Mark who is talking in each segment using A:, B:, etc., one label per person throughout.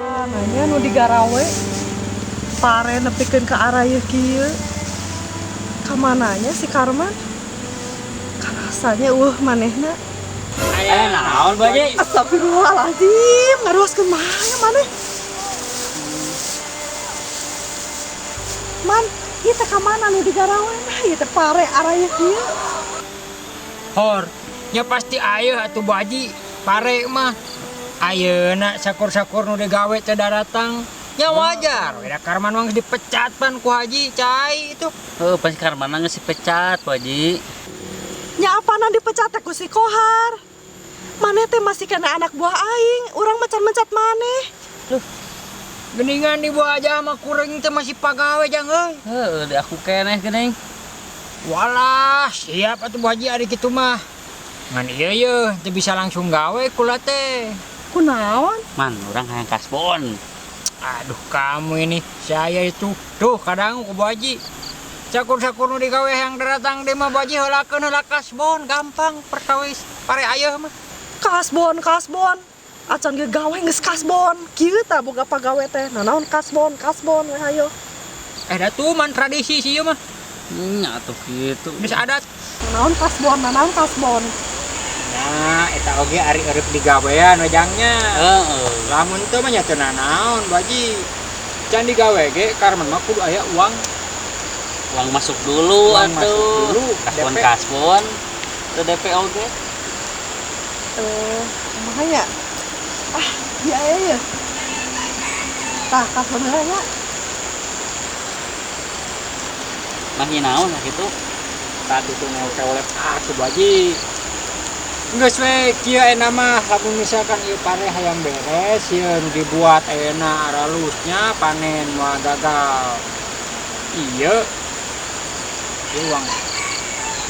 A: Ah, nanya nu digarawe pare nepikeun ka arah ieu kieu. Kamananya si Karman? Karasanya eueuh manehna.
B: Aya naon, Bu Haji?
A: Astagfirullahaladzim, ngaruaskeun mana maneh? Man, ieu teh ka mana nu digarawe? Nah, ieu teh pare arah ieu kieu.
B: Hor, nya pasti aya atuh, Bu Haji, pare mah. Ayeuna sakur-sakur nu digawe teh daratang. Nya wajar, da Karman mah geus dipecat pan ku Haji cai itu.
C: Heuh, pas Karman geus dipecat, Bu Haji.
A: Nya apana dipecat teh ku si Kohar? Maneh teh masih kena anak buah aing, urang mecat-mecat maneh.
B: Geningan di Bu aja mah kuring teh masih pagawe jang euy.
C: Heuh, di aku keneh geuning.
B: Walah, siap atuh, Bu Haji, ari kitu mah. Ngan ieu ye, teu bisa langsung gawe kula teh.
A: Kunaon?
C: Man, urang hayang kasbon.
B: Aduh, kamu ini, saya itu tuh kadang ku Bu Haji. Sakur-sakur nu digawe yang datang di mah, Bu Haji, heulakeun heula kasbon, gampang perkawis pare ayeuh mah.
A: Kasbon, kasbon. Acan ge gawe geus kasbon. Kieu tah boga pagawe teh. Nanaon kasbon, kasbon we hayo.
B: Eh, da tuh man tradisi sih ieu mah.
C: Nya atuh kitu.
B: Geus adat.
A: Nanaon kasbon, nanaon kasbon.
B: Nah, eta oge ari eureuk digawean wajangnya.
C: Heeh.
B: Lamun teu mah nya teu nanaon, Bu Haji. Can digawe ge Karman mah kudu aya uang.
C: Uang masuk dulu
B: Uang
C: atuh.
B: masuk dulu,
C: Kasbon
B: DP.
C: kasbon. Teu DP oge.
A: Eh, kumaha nya? Ah, ieu aya ye. Tah, kasbon heula nya.
C: Mah naon lah kitu.
B: Tadi tuh ngewek atuh, Bu Haji. Geus we kieu ayeuna mah, lamun misalkan ieu pare hayang beres ieu nu dibuat ayeuna aralusnya panen moal gagal. Ieu ieu uang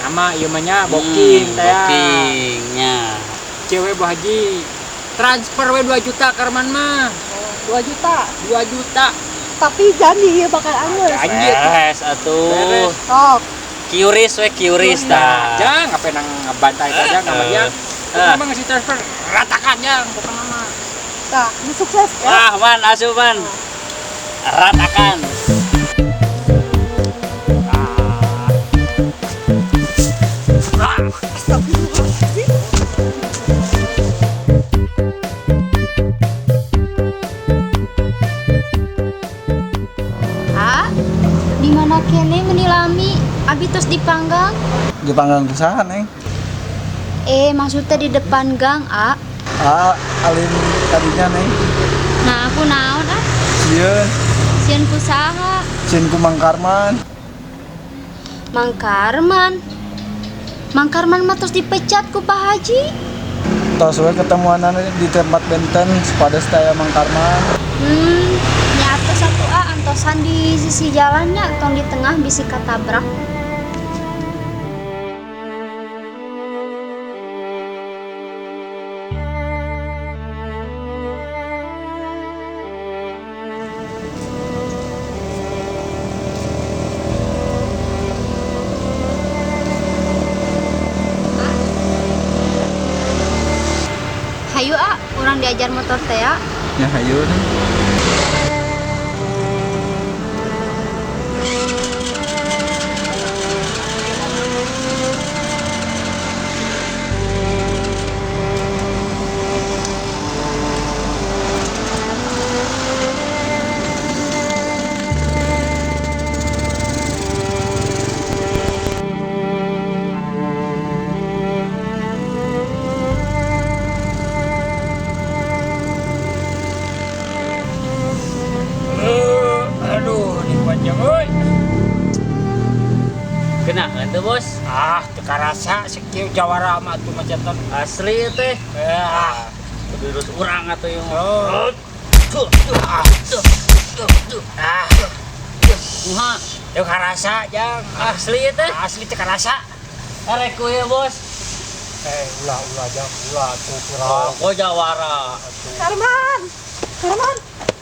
B: nama ieu mah nya booking teh ya.
C: Bookingnya.
B: Cewek, Bu Haji, transfer we 2 juta Karman mah.
A: 2 juta.
B: 2 juta.
A: Tapi janji ieu bakal anggeus.
B: Janji.
C: Beres atuh.
B: Beres.
A: Sok.
C: Kiuris we, kiuris
B: Nah,
C: dah.
B: jang, apa nang ngebantai saja sama dia.
C: Eh.
B: Emang ngasih transfer ratakan jang, pokoknya mah.
A: Tah, ini sukses ya.
C: Wah, man, asup man. Ratakan.
A: Astagfirullahaladzim.
D: Ah, di mana keneh meni lami? Abi tos dipanggang.
E: Dipanggang ku saha, Neng?
D: Eh, maksudnya di depan gang, ah.
E: Ah, alim tadinya, Neng.
D: Nah, aku naon ah?
E: Sieun.
D: Sieun ku saha?
E: Sieun ku Mang Karman.
D: Mang Karman. Mang Karman mah tos dipecat ku Pak Haji.
E: Tos we ketemuanan di tempat benten supados taya Mang Karman.
D: Nya satu ah, antosan di sisi jalannya, tong di tengah bisi katabrak. Hayu ah, urang diajar motor teh ya.
E: Ya hayu, Neng.
B: Eh, aduh, ini panjang euy.
C: Kena tuh, Bos.
B: Ah, teu karasa sakieu jawara mah atuh macetan.
C: Asli teh.
B: Ah,
C: Terus urang atuh yang.
B: Oh.
C: Tuh, tuh,
B: Ah.
C: tuh, tuh, tuh.
B: Ah.
C: Kumaha?
B: Teu karasa jang. Ah,
C: Asli ieu teh.
B: asli teu karasa.
C: Erek ku ieu, Bos.
B: Eh, ulah ulah jang, ulah tuh
C: Oh,
B: kurang.
C: kok jawara.
A: Karman. Karman.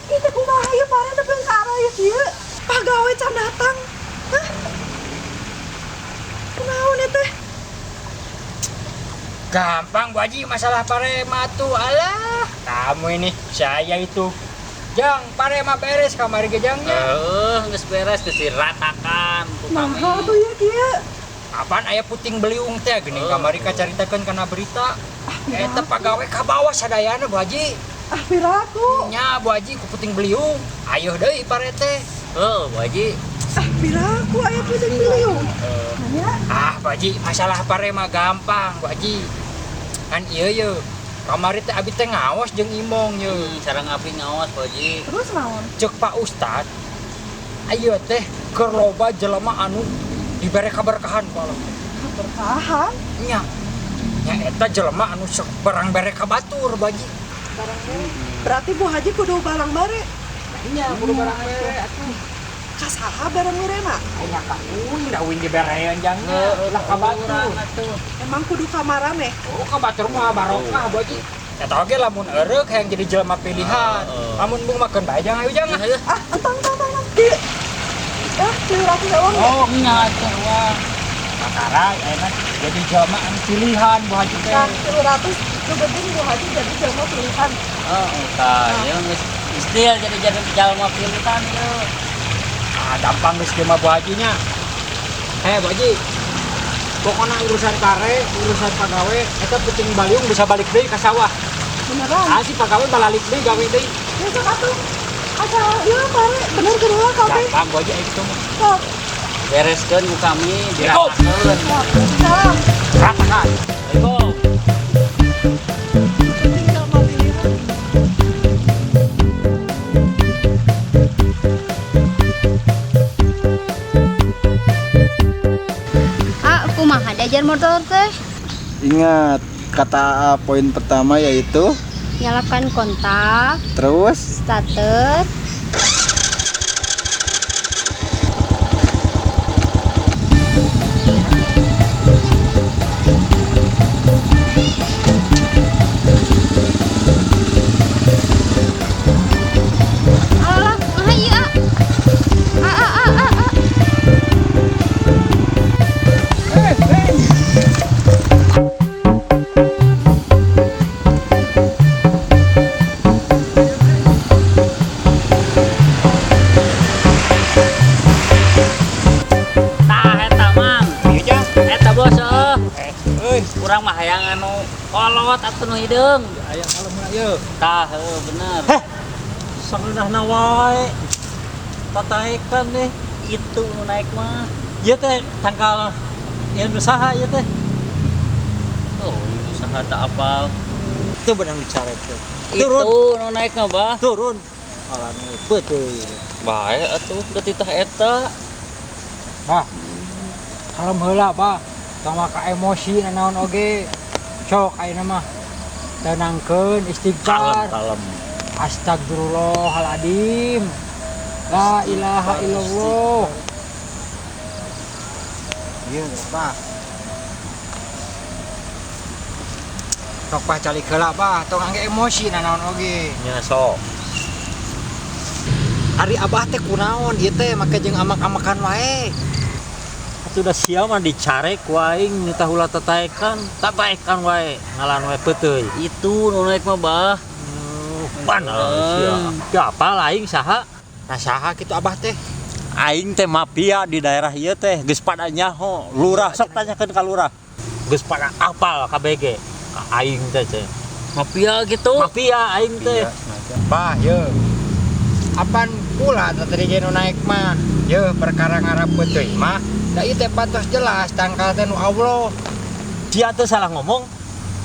A: Itu kumaha ieu pare teh beungkara ieu kieu. Pagawe can datang. Hah? Kunaon ieu teh?
B: Gampang Bu Haji masalah pare mah tuh. Alah, kamu ini saya itu. Jang, pare mah beres kamari ge jangnya.
C: Heeh, geus beres geus diratakan ku kami.
A: Naha tuh ieu kieu?
B: Apaan aya puting beliung teh geuning
C: Oh.
B: kamari kacaritakeun kana berita. Eta pagawe ka bawah sadayana Bu Haji.
A: Ah piraku.
B: Nya Bu Haji ku puting beliung. Ayo deui pare teh.
C: Heuh, Bu Haji.
A: Ah piraku aya puting beliung. Nanya.
B: Ah, Bu Haji, masalah pare mah gampang, Bu Haji. Kan ieu ye. Kamari teh abi teh ngaos jeung Imong ye.
C: Sareng abdi ngaos, Bu Haji.
A: Terus naon?
B: Cek Pak Ustad, ayo teh keur loba jelema anu dibere kaberkahan ku Allah.
A: Keberkahan.
B: Nya. Nya eta jelema anu sok barang bere ka batur, Bu Haji.
A: Barang mere. Berarti Bu Haji kudu barang bare.
B: Nya kudu barang mere atuh.
A: Kasaha barang merena?
B: Aya ka uing da uing diberean jangnya. Lah ka batur.
A: Emang kudu kamarane?
B: Oh, ka batur mah barokah, Bu Haji. Eta oge lamun eureuk hayang jadi jelema pilihan. Lamun bung makeun bae jang ayo jang.
C: Ayo.
A: Ah, entang entang entang. entang. Di. Ah, 300 uang ya?
B: Oh, nya teh uang. Makara enak jadi jelema anu pilihan Bu Haji teh.
A: Nah, 300 nu penting Bu Haji jadi jelema pilihan.
C: Oh, tah, ieu geus istil jadi jadi jalma pilihan ieu.
B: Ah, gampang geus kieu mah Bu Haji nya. Eh, Bu Haji. Pokoknya urusan pare, urusan pagawe, eta puting baliung bisa balik deui ka sawah.
A: Beneran?
B: Ah, si pagawe balalik deui gawe deui.
A: Ya sok atuh. Asa ieu pare bener kedua kabeh.
B: Gampang Bu Haji itu mah.
A: Sok.
C: Bereskeun ku kami
B: Cukup.
C: diratakeun.
A: Sok. Salam.
B: Ratakan.
C: Assalamualaikum.
A: Penting jelema pilihan.
D: Ah, kumaha diajar motor teh?
E: Ingat kata A poin pertama yaitu
D: Nyalakan kontak,
E: terus
D: starter, Alah, kumaha ieu, ah? Ah, ah, ah, ah, ah.
C: Tah eta Mang.
B: Ieu jang.
C: Eta bos heuh.
B: Eh, euy,
C: Urang mah hayang anu kolot atuh nu hideung.
B: aya kalem ieu.
C: Tah, heuh bener.
F: Sangeunahna wae. Tataekan nih.
C: Itu nu naik mah.
F: Ieu teh tanggal ieu nu saha ieu teh?
C: Oh, nu saha teu apal.
F: Teu beunang dicarek teh.
C: Itu
F: Turun,
C: nu naik mah, Bah.
F: turun. Alah nu teuing.
C: Bae atuh da titah eta.
B: Bah. Kalem heula, Bah. Tong ka emosi nanaon oge. Sok ayeuna mah tenangkeun istighfar.
F: Kalem.
B: Astagfirullahaladzim. La ilaha illallah. Iya, Pak. Sok Pak calik heula, Pak. Tong angge emosi nanaon oge.
F: Nya sok.
B: Ari Abah teh kunaon ieu teh make jeung amak-amakan wae.
F: Atuh da sia mah dicarek ku aing nitah ulah tataekan, tataekan wae ngalan wae peuteuy.
C: Itu nu naik mah, Bah.
F: Pan sia. Ya apal aing saha?
B: Nah saha kitu Abah teh?
F: Aing teh mafia di daerah ieu teh geus pada nyaho. Lurah sok tanyakeun ka lurah. Geus pada apal KBG. Ka aing teh teh.
C: Mafia gitu.
F: Mafia aing teh.
B: Bah, ye. Apan pula tadi ge nu naik mah. Ye, perkara ngarap peuteui mah. Da ieu teh patos jelas tangkal teh nu Allah.
F: Sia teh salah ngomong.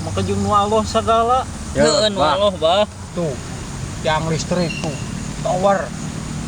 F: Maka jeung nu Allah sagala.
C: Heuh, nu
B: Bah.
C: Allah, Bah.
B: Tuh, tiang listrik tuh, tower,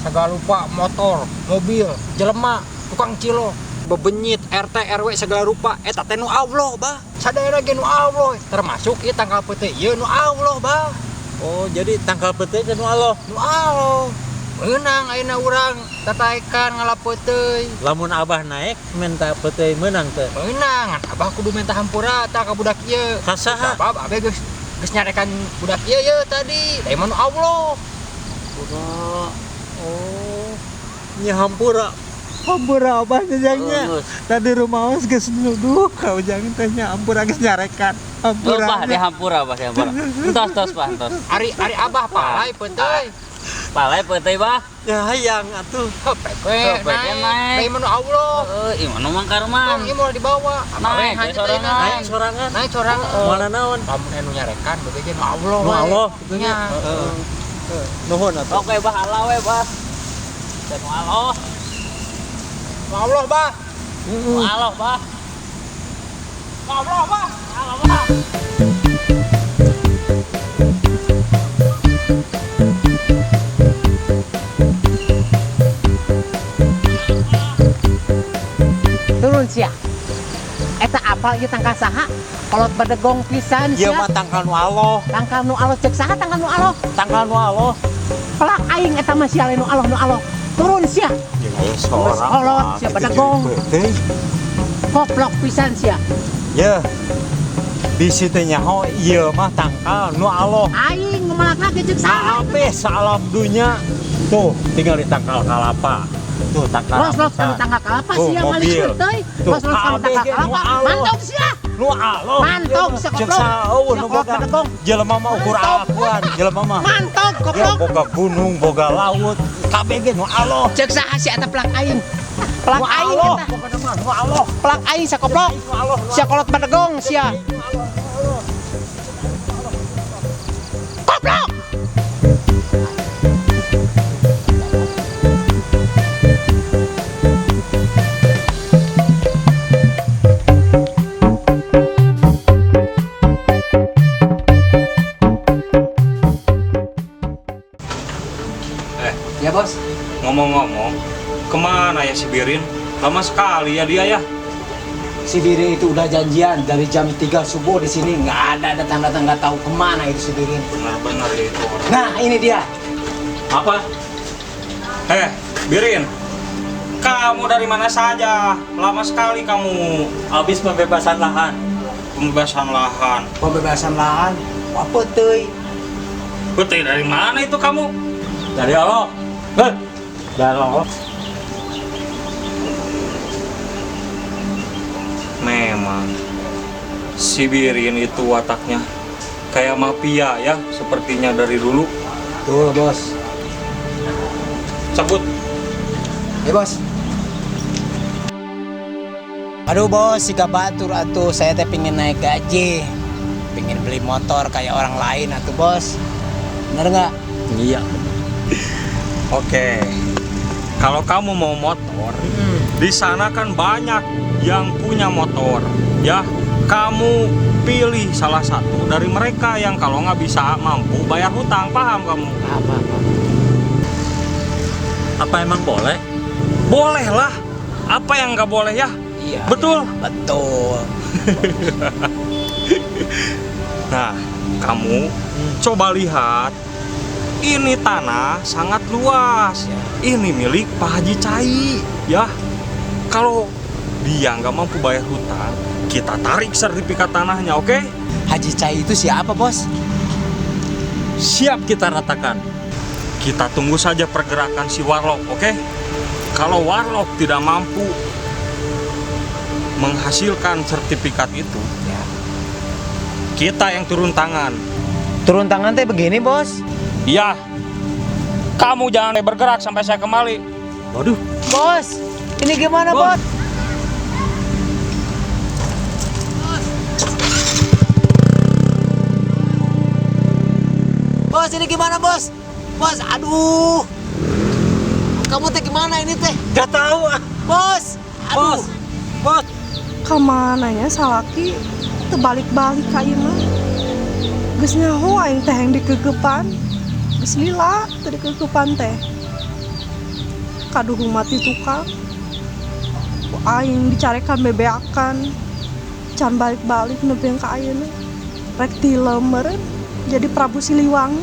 B: segala rupa, motor, mobil, jelema, tukang cilok, bebenyit, RT, RW segala rupa, eta teh nu Allah, Bah. Sadayana ge nu Allah, termasuk ieu tangkal peuteui ieu nu Allah, Bah.
F: Oh, jadi tangkal peuteui teh nu Allah.
B: Nu Allah. Meunang ayeuna urang tataekan ngalap peuteuy.
F: Lamun Abah naik minta peuteuy meunang teu?
B: Meunang, Abah kudu minta hampura tah ka budak ieu.
F: Ka saha?
B: Sabab abah geus geus nyarekan budak ieu ye tadi. Da ieu mah nu Allah.
F: Oh, nya hampura. Hampura Abah jajangnya. Tadi rumah geus nuduh ka Ujang teh nya hampura geus nyarekan.
C: Oh, Bah, dihampura, Bah, dihampura. Entos tos, Bah, entos.
B: Ari ari Abah palai peuteuy.
C: Palai peuteuy, Bah.
F: Ya hayang atuh.
B: Heuh, pek we
C: Heuh, pek we
B: naik.
C: naik.
B: Da ieu mah nu Allah.
C: Heeh, ieu mah nu Mang Karman.
B: Tong ieu moal dibawa. Abah we
C: Naik,
B: hanya
C: sorangan.
F: Naik sorangan.
B: Naik sorangan.
F: Mana naon?
B: Lamun anu nyarekan beuteui nu Allah.
F: Nu
B: we.
F: Allah kitu nya.
B: Nya.
F: Heeh. Nuhun atuh.
C: Oke, Bah, Allah we, Bah. Dan nu Allah.
B: Nu Allah, Bah.
C: Nu Allah, Bah.
B: Nu Allah, Bah.
C: Allah, Bah.
G: Turun sia. Eta apal ieu tangkal saha? Kolot badegong pisan
F: Ieu
G: sia.
F: mah tangkal nu Allah.
G: Tangkal nu Allah cek saha tangkal nu Allah?
F: Tangkal nu Allah.
G: Pelak aing eta mah sia lain nu Allah nu Allah. Turun sia.
F: Aya
G: Geus kolot sia badegong. Koplok pisan sia.
F: Ya. Bisi teh nyaho ieu mah tangkal nu Allah.
G: Aing ngumalakna ge cek saha?
F: Kabeh salam dunya. Tuh, tinggal di tangkal kalapa. Tuh tangkal.
G: Los los kana tangkal kalapa
F: Tuh,
G: sia malik
F: mobil.
G: teuy.
F: Tuh,
G: Los los kana tangkal
F: KBG nu
G: kalapa.
F: Allah.
G: Mantap sia.
F: Nu Allah.
G: Mantap sia
F: Cek
G: koplok.
F: saeueuh
G: Sia
F: nu
G: kolot
F: boga.
G: badegong.
F: Jelema mah ukur
G: Mantap.
F: akuan, jelema mah.
G: Mantap
F: Ya
G: koplok.
F: boga gunung, boga laut, KBG nu Allah.
G: Cek saha sia eta pelak aing. Pelak
F: Nu
G: aing
F: Allah,
G: eta.
F: pokona mah nu Allah.
G: Pelak aing sia koplok.
F: Nu Allah.
G: Sia kolot badegong sia. Koplok.
H: Eh,
G: Ya bos.
H: ngomong-ngomong, kemana ya si Birin? Lama sekali ya dia ya.
G: Si Birin itu udah janjian dari jam 3 subuh di sini nggak ada datang-datang, nggak tahu kemana itu si Birin.
H: Benar-benar ya itu orang.
G: Nah ini dia.
F: Apa?
H: Eh, Birin, kamu dari mana saja? Lama sekali kamu.
F: Habis pembebasan lahan.
H: Pembebasan lahan.
G: Pembebasan lahan. Apa teuy?
H: Betul dari mana itu kamu?
F: Dari Allah. Heh. Dari Allah.
H: Memang si Birin itu wataknya kayak mafia ya, sepertinya dari dulu.
E: Betul, Bos.
H: Sebut.
G: Ya bos.
I: Aduh bos, siga batur atuh saya teh pingin naik gaji, pingin beli motor kayak orang lain atuh bos. Bener nggak?
F: Iya.
H: Oke. Kalau kamu mau motor, di sana kan banyak yang punya motor, ya. Kamu pilih salah satu dari mereka yang kalau nggak bisa mampu bayar hutang, paham kamu?
G: Apa apa?
F: Apa emang boleh?
H: Boleh lah. Apa yang nggak boleh ya?
I: Iya.
H: Betul.
I: Betul.
H: Nah, kamu coba lihat. Ini tanah sangat luas. Ini milik Pak Haji Cai, ya. Kalau dia nggak mampu bayar hutang, kita tarik sertifikat tanahnya, oke?
I: Haji Cai itu siapa bos?
F: Siap kita ratakan.
H: Kita tunggu saja pergerakan si Warlock, oke? Kalau Warlock tidak mampu menghasilkan sertifikat itu,
I: Ya.
H: kita yang turun tangan.
I: Turun tangan teh begini bos.
H: Iya. Kamu jangan bergerak sampai saya kembali.
F: Waduh.
I: Bos, ini gimana bos? Bos, ini gimana bos? Bos, aduh. Kamu teh gimana ini teh?
F: Gak tahu ah.
I: Bos, aduh.
F: Bos. Bos.
A: Kamana nya salaki teu balik-balik ka ieu mah. Geus nyaho aing teh yang dikegepan. Geus lila teu dikegepan teh. Kaduhung mati tukang. Ku aing dicarekan bebeakan. Can balik-balik nepi ka ayeuna. Rek tilem meureun jadi Prabu Siliwangi.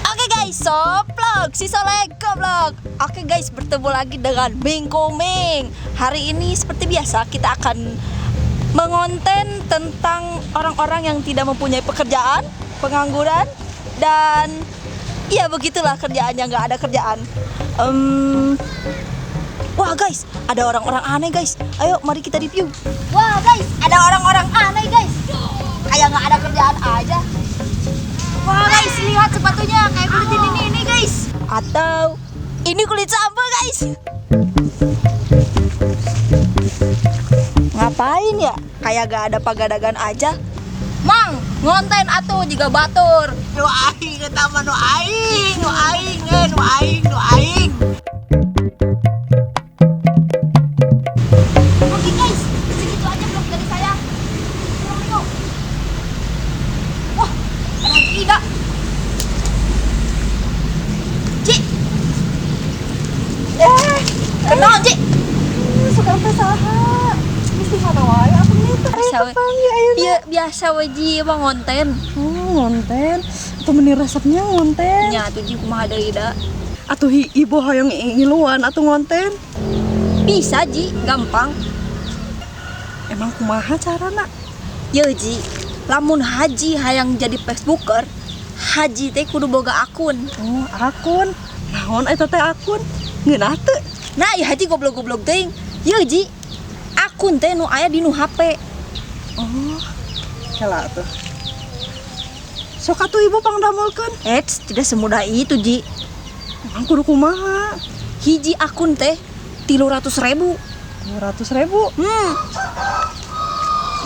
D: Oke guys, soplok.
J: Vlog Si Soleh Goblok. Oke guys, bertemu lagi dengan Ming Koming. Hari ini seperti biasa kita akan mengonten tentang orang-orang yang tidak mempunyai pekerjaan, pengangguran, dan ya begitulah kerjaannya, nggak ada kerjaan. Wah guys, ada orang-orang aneh guys. Ayo mari kita review. Wah guys, ada orang-orang aneh guys. Kayak nggak ada kerjaan aja. Wah guys, lihat sepatunya kayak kulit ini guys. Atau ini kulit sampah guys. Ngapain ya? Kayak gak ada pagadagan aja. Mang, ngonten atuh juga batur.
I: Nu aing eta mah nu aing, nu aing, nu aing, nu aing.
J: Oke guys, segitu aja vlog dari saya. Assalamualaikum. Wah, ada tidak. Ci. Kenal, Ci.
A: Suka teh saha? Mesti mana wae atuh nih teh.
J: Iya, biasa we Ji mah ngonten.
A: Ngonten. Atuh meni resepnya ngonten.
J: Nya atuh Ji kumaha deui da.
A: Atuh ibu hoyong ngiluan atuh ngonten.
J: Bisa Ji, gampang.
A: Emang kumaha carana?
J: Ye Ji, lamun Haji hayang jadi Facebooker, Haji teh kudu boga akun.
A: Oh, akun. Naon eta teh akun? Ngeunah teu?
J: Nah, ya Haji goblok-goblok teuing. Ye Ji, akun teh nu aya di nu HP.
A: Oh, kela atuh. Sok atuh ibu pangdamelkeun.
J: Eits, tidak semudah itu Ji.
A: Emang kudu kumaha?
J: Hiji akun teh 300.000.
A: 300.000?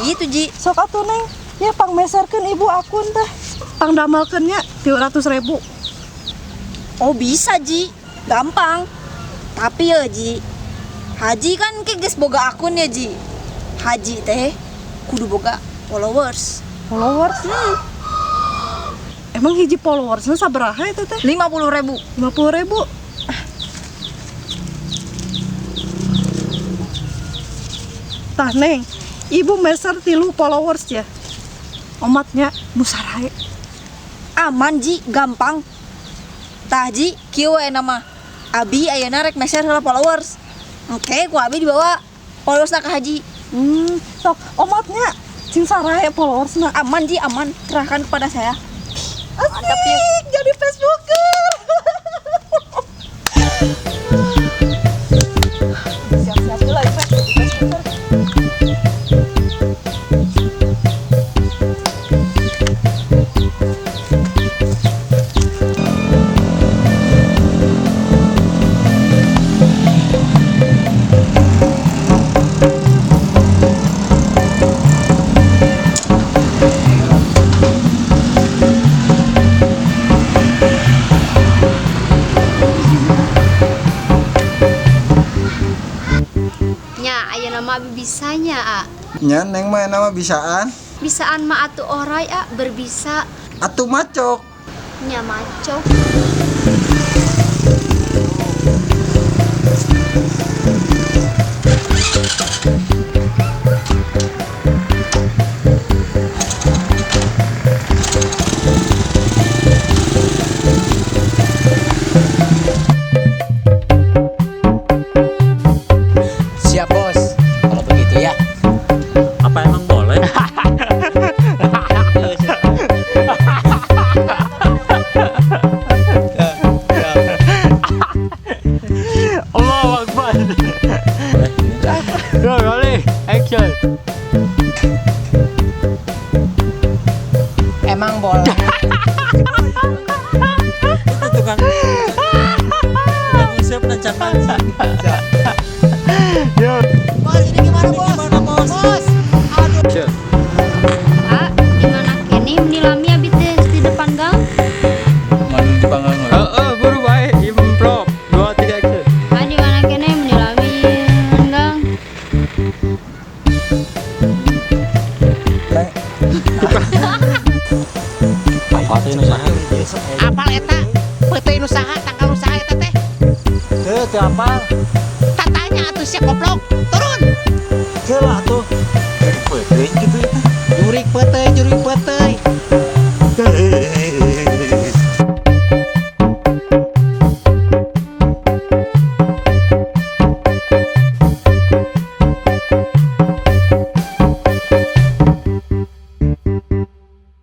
J: Itu Ji.
A: Sok atuh Neng, ya pangmeserkeun ibu akun teh. Pangdamelkeun nya 300.000.
J: Oh bisa Ji, gampang. Tapi ya Ji, Haji kan ke geus boga akun ya Ji. Haji teh kudu boga followers.
A: Followers? Emang hiji followersnya sabaraha eta teh?
J: 50.000.
A: 50.000. Tah Neng, ibu meser 3 followers ya. Omatnya nu sarae.
J: Aman Ji, gampang. Tah Ji, kieu we nama. Abi ayeuna rek meser heula followers. Oke, ku abi dibawa followersna ka Haji.
A: Sok omatnya cing sarae followersna.
J: Aman Ji, aman. Serahkan kepada saya.
A: Asik, mantap, ya. Jadi Facebooker. Siap-siap dulu ya, jadi Facebooker.
D: Nya ayeuna mah abi bisanya, A.
E: Nya Neng mah nama bisaan.
D: Bisaan mah atuh orai, A, berbisa.
E: Atuh macok.
D: Nya macok.
I: Siap bos, kalau begitu ya.
F: Apa emang boleh?
B: Allahu Akbar. Go, rolling, action.
I: Emang boleh.
F: Itu tukang usep dan catat.
I: Bos, ini gimana bos? Gimana, bos? Bos. Aduh.
D: A, gimana kene menilami abi teh di depan gang?
E: Mandi di panggang.
B: Heeh, buru bae improv. 2 3 action.
D: A, di mana kene menilami gang?
K: Apal eta? Peuteui nu saha, tanggal nu saha eta teh?
G: Teu, teu apal.
K: Tatanya atuh sia goblok.